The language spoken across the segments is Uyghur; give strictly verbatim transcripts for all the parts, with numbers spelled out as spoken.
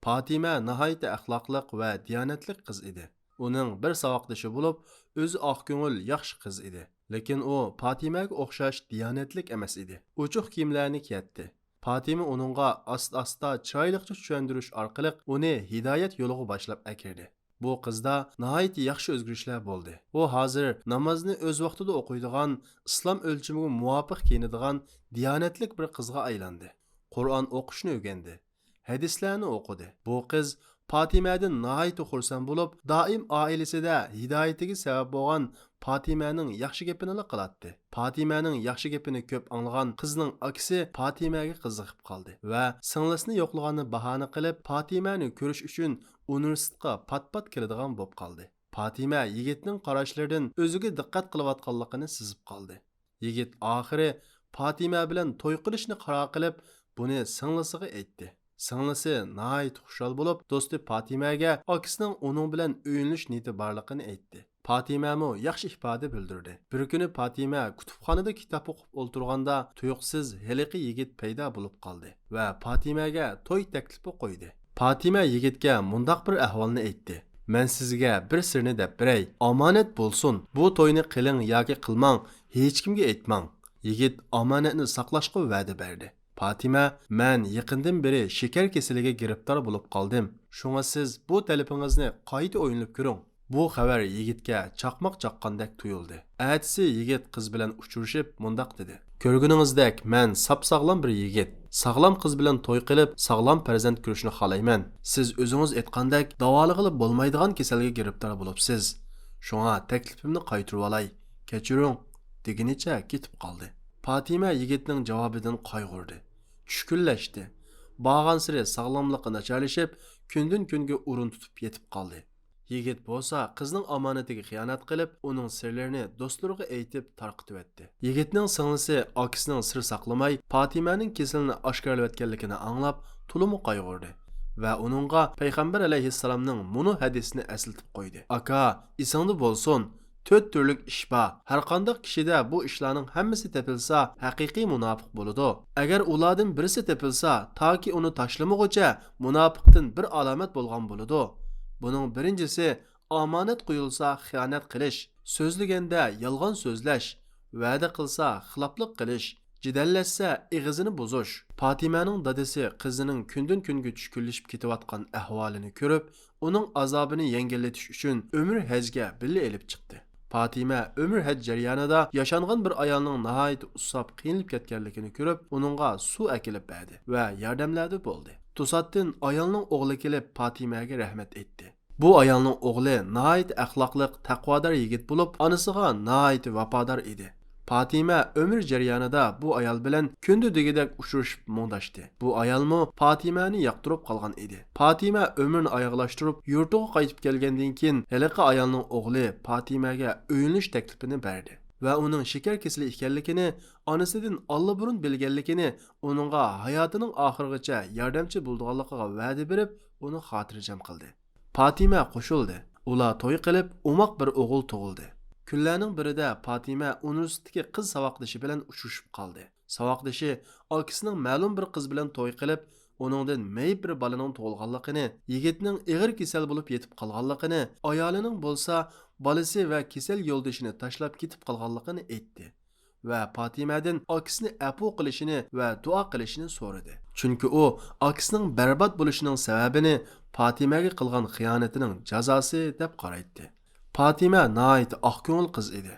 پاتىمە ناھايىتى ئەخلاقلىق ۋە دىيانەتلىك قىز ئىدى. ئۇنىڭ بىر ساۋاقدىشى بولۇپ، ئۆزى ئاقكۆڭۈل، ياخشى قىز ئىدى. لېكىن ئۇ پاتىمەگە ئوخشاش دىيانەتلىك ئەمەس ئىدى. ئوچۇق كىيىملەرنى كىيەتتى. پاتىمە ئۇنىڭغا ئاستا-ئاستا چىرايلىقچە چۈشەندۈرۈش ئارقىلىق ئۇنى ھىدايەت يولىغا باشلاپ ئەكىردى. بۇ قىزدا ناھايىتى ياخشى ئۆزگىرىشلەر بولدى. ئۇ ھازىر نامازنى ئۆز ۋاقتىدا ئوقۇيدىغان، ئىسلام ئۆلچىمىگە مۇۋاپىق كىيىنىدىغان دىيانەتلىك بىر قىزغا ئايلاندى. قۇرئان ئوقۇشنى ئۆگەندى. ھەدىسلەرنى ئوقۇدى. بۇ قىز پاتىمەدىن ناھايىتى خۇرسەن بولۇپ، دائىم ئائىلىسىدە ھىدايىتىگە سەۋەب بولغان پاتىمەنىڭ ياخشى گېپىنىلا قىلاتتى. پاتىمەنىڭ ياخشى گېپىنى كۆپ ئاڭلىغان قىزنىڭ ئاكىسى پاتىمەگە قىزىقىپ قالدى ۋە سىڭلىسىنى يوقلىغاننى باھانە قىلىپ، پاتىمەنى كۆرۈش ئۈچۈن ئۇنىۋېرسىتېتقا پات-پات كېلىدىغان بولۇپ قالدى. پاتىمە يىگىتنىڭ قاراشلىرىدىن ئۆزىگە دىققەت قىلىۋاتقانلىقىنى سېزىپ قالدى. يىگىت ئاخىرى پاتىمە بىلەن توي قىلىشنى قارار قىلىپ، بۇنى سىڭلىسىغا ئېيتتى. سىڭلىسى ناھايىتى خۇشال بولۇپ، دوستى پاتىمەگە ئاكىسىنىڭ ئۇنىڭ بىلەن ئۆيلىنىش نىيىتى بارلىقىنى ئېيتتى. پاتىمەمۇ ياخشى ئىپادە بىلدۈردى. بىر كۈنى پاتىمە كۇتۇپخانىدا كىتاب ئوقۇپ ئولتۇرغاندا، تۇيۇقسىز ھېلىقى يىگىت پەيدا بولۇپ قالدى ۋە پاتىمەگە توي تەكلىپى قويدى. پاتىمە يىگىتكە مۇنداق بىر ئەھۋالنى ئېيتتى: «مەن سىزگە بىر سىرنى دەپ بېرەي. ئامانەت بولسۇن. بۇ توينى قىلىڭ ياكى قىلماڭ، ھېچكىمگە ئېيتماڭ.» يىگىت ئامانەتنى ساقلاشقا ۋەدە بەردى. پاتىمە: «مەن يېقىندىن بېرى شېكەر كېسىلىگە گىرىپتار بولۇپ قالدىم. شۇڭا سىز بۇ تەلىپىڭىزنى قايتا ئويلىنىپ كۆرۈڭ.» بۇ خەۋەر يىگىتكە چاقماق چاققاندەك تۇيۇلدى. ئەتىسى يىگىت قىز بىلەن ئۇچرىشىپ مۇنداق دېدى: «كۆرگىنىڭىزدەك، مەن ساپساغلام بىر يىگىت. ساغلام قىز بىلەن توي قىلىپ، ساغلام پەرزەنت كۆرۈشنى خالايمەن. سىز ئۆزىڭىز ئېيتقاندەك، داۋالىغىلى بولمايدىغان كېسەلگە گىرىپتار بولۇپسىز. شۇڭا تەكلىپىمنى قايتۇرۇۋالاي. كەچۈرۈڭ.» دېگىنىچە كېتىپ قالدى. پاتىمە يىگىتنىڭ جاۋابىدىن قايغۇردى. چۈشكۈنلەشتى. بارغانسېرى ساغلاملىقى ناچارلىشىپ، كۈندىن-كۈنگە ئورۇن تۇتۇپ يېتىپ قالدى. يىگىت بولسا قىزنىڭ ئامانىتىگە خىيانەت قىلىپ، ئۇنىڭ سىرلىرىنى دوستلىرىغا ئېيتىپ تارقىتىۋەتتى. يىگىتنىڭ سىڭلىسى ئاكىسىنىڭ سىر ساقلىماي پاتىمەنىڭ كېسىلىنى ئاشكارىلىۋەتكەنلىكىنى ئاڭلاپ، تولىمۇ قايغۇردى ۋە ئۇنىڭغا پەيغەمبەر ئەلەيھىسسالامنىڭ مۇنۇ ھەدىسىنى ئەسلىتىپ قويدى: «ئاكا، ئېسىڭدە بولسۇن، تۆت تۈرلۈك ئىش بار. ھەرقانداق كىشىدە بۇ ئىشلارنىڭ ھەممىسى تېپىلسا، ھەقىقىي مۇناپىق بولىدۇ. ئەگەر ئۇلاردىن بىرسى تېپىلسا، تاكى ئۇنى تاشلىمىغۇچە مۇناپىقتىن بىر ئالامەت بولغان بولىدۇ. بۇنىڭ بىرىنچىسى، ئامانەت قويۇلسا خىيانەت قىلىش، سۆزلىگەندە يالغان سۆزلەش، ۋەدە قىلسا خىلاپلىق قىلىش، جېدەللەشسە ئېغىزىنى بۇزۇش.» پاتىمەنىڭ دادىسى قىزىنىڭ كۈندىن-كۈنگە چۈشكۈنلىشىپ كېتىۋاتقان ئەھۋالىنى كۆرۈپ، ئۇنىڭ ئازابىنى يەڭگىللىتىش ئۈچۈن ئۆمۈر ھەجگە بىللە ئېلىپ چىقتى. پاتىمە ئۆمۈر ھەج جەريانىدا ياشانغان بىر ئايالنىڭ ناھايىتى ئۇسساپ قىينىلىپ كەتكەنلىكىنى كۆرۈپ، ئۇنىڭغا سۇ ئەكېلىپ بەردى ۋە ياردەملەردە بولدى. توساتتىن ئايالنىڭ ئوغلى كېلىپ پاتىمەگە رەھمەت ئېيتتى. بۇ ئايالنىڭ ئوغلى ناھايىتى ئەخلاقلىق، تەقۋادار يىگىت بولۇپ، ئانىسىغا ناھايىتى ۋاپادار ئىدى. پاتىمە ئۆمۈر جەريانىدا بۇ ئايال بىلەن كۈندە دېگۈدەك ئۇچرىشىپ مۇڭداشتى. بۇ ئايالمۇ پاتىمەنى ياقتۇرۇپ قالغان ئىدى. پاتىمە ئۆمۈرنى ئاياغلاشتۇرۇپ، يۇرتىغا قايتىپ كەلگەندىن كېيىن، ھېلىقى ئايالنىڭ ئوغلى پاتىمەگە ئۆيلىنىش تەكلىپىنى بەردى ۋە ئۇنىڭ شېكەر كېسىلى ئىكەنلىكىنى، ئانىسىدىن ئاللىبۇرۇن بىلگەنلىكىنى، ئۇنىڭغا ھاياتىنىڭ ئاخىرىغىچە ياردەمچى بولىدىغانلىقىغا ۋەدە بېرىپ، ئۇنى خاتىرجەم قىلدى. پاتىمە قوشۇلدى. ئۇلار توي قىلىپ، ئوماق بىر ئوغۇل تۇغۇلدى. كۈنلەرنىڭ بىرىدە پاتىمە ئۇنىۋېرسىتېتتىكى قىز ساۋاقدىشى بىلەن ئۇچرىشىپ قالدى. ساۋاقدىشى ئاكىسىنىڭ مەلۇم بىر قىز بىلەن توي قىلىپ، ئۇنىڭدىن مېيىپ بىر بالىنىڭ تۇغۇلغانلىقىنى، يىگىتنىڭ ئېغىر كېسەل بولۇپ يېتىپ قالغانلىقىنى، ئايالىنىڭ بولسا بالىسى ۋە كېسەل يولدىشىنى تاشلاپ كېتىپ قالغانلىقىنى ئېيتتى ۋە پاتىمەدىن ئاكىسىنى ئەپۇ قىلىشىنى ۋە دۇئا قىلىشىنى سورىدى. چۈنكى ئۇ ئاكىسىنىڭ بەربات بولۇشىنىڭ سەۋەبىنى پاتىمەگە قىلغان خىيانىتىنىڭ جازاسى دەپ قارايتتى. پاتىمە ناھايىتى ئاق كۆڭۈل قىز ئىدى.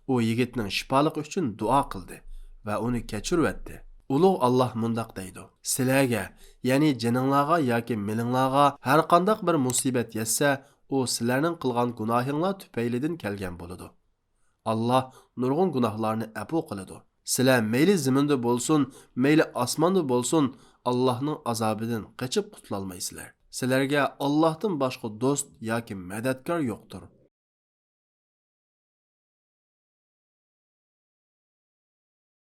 ئۇ يىگىتنىڭ شىپالىقى ئۈچۈن دۇئا قىلدى ۋە ئۇنى كەچۈرۈۋەتتى. ئۇلۇغ ئاللاھ مۇنداق دەيدۇ: «سىلەرگە، يەنى جېنىڭلارغا ياكى مېلىڭلارغا ھەرقانداق بىر مۇسىبەت يەتسە، ئۇ سىلەرنىڭ قىلغان گۇناھىڭلار تۈپەيلىدىن كەلگەن بولىدۇ. ئاللاھ نۇرغۇن گۇناھلارنى ئەپۇ قىلىدۇ. سىلەر مەيلى زېمىندا بولسۇن، مەيلى ئاسماندا بولسۇن، ئاللاھنىڭ ئازابىدىن قېچىپ قۇتۇلالمايسىلەر. سىلەرگە ئاللاھتىن باشقا دوست ياكى مەدەتكار يوقتۇر.